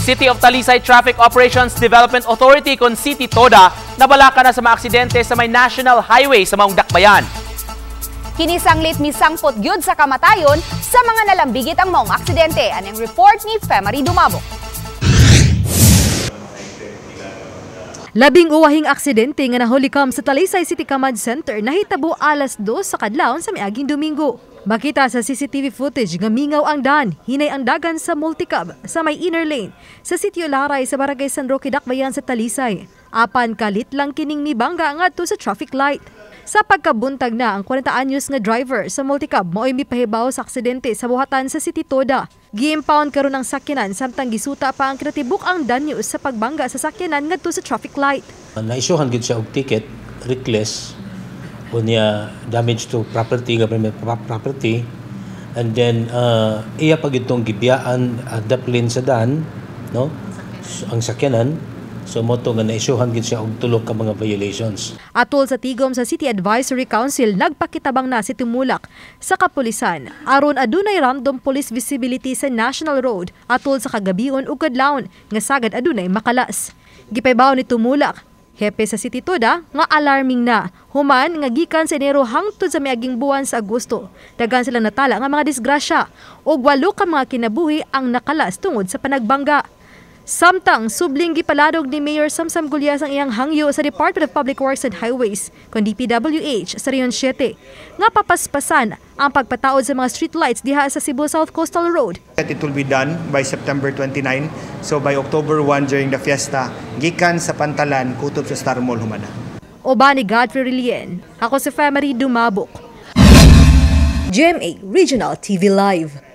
City of Talisay Traffic Operations Development Authority kon City TODA nabalaka na sa mga aksidente sa may national highway sa maong dakbayan. Kini sanglit misangpot gyud sa kamatayon sa mga nalambigit ang maong aksidente. Anang report ni Femary Dumabo. Labing uwahing aksidente nga nahulikam sa Talisay City Command Center nahitabo alas 2 sa kadlawon sa miaging Domingo. Makita sa CCTV footage nga mingaw ang dan, hinay ang dagan sa multicab sa may inner lane sa Sitio Laray sa Barangay San Roque, Dakbayan sa Talisay. Apan kalit lang kining mibangga ngadto sa traffic light. Sa pagkabuntag na ang 40 anyos nga driver sa multicab mao'y mipahibaw sa aksidente sa buhatan sa City Toda. Gi-impound karon ang sakyanan samtang gisuta pa ang kinatibuk ang danyo sa pagbangga sa sakyanan ngadto sa traffic light. Naisyuhan gid siya og ticket, reckless, unya damage to property, government property, and then iya pa gid tong gibiyaan daplin sa daan, no? Ang sakyanan. So mo to nga naisyuhan gid siya og tulo ka mga violations. Atol sa tigom sa City Advisory Council, nagpakitabang na si Tumulak sa kapulisan aron adunay random police visibility sa National Road atol sa kagabion ug kadlawon nga sagad adunay makalas. Gipaybaw ni Tumulak, hepe sa City Toda, nga alarming na human nga gikan sa Enero hangtod sa miaging buwan sa Agosto. Daghan silang natala nga mga disgrasya ug walo ka mga kinabuhi ang nakalas tungod sa panagbangga. Samtang subling gipaladog ni Mayor Samsam Gullas ang iyang hangyo sa Department of Public Works and Highways kon DPWH sa Region 7 nga papaspasan ang pagpataod sa mga street lights diha sa Cebu South Coastal Road. It will be done by September 29. So by October 1 during the fiesta, gikan sa Pantalan kutob sa Star Mall humana. Uban ni Godfrey Relien. Ako si Femary Dumabok. GMA Regional TV Live.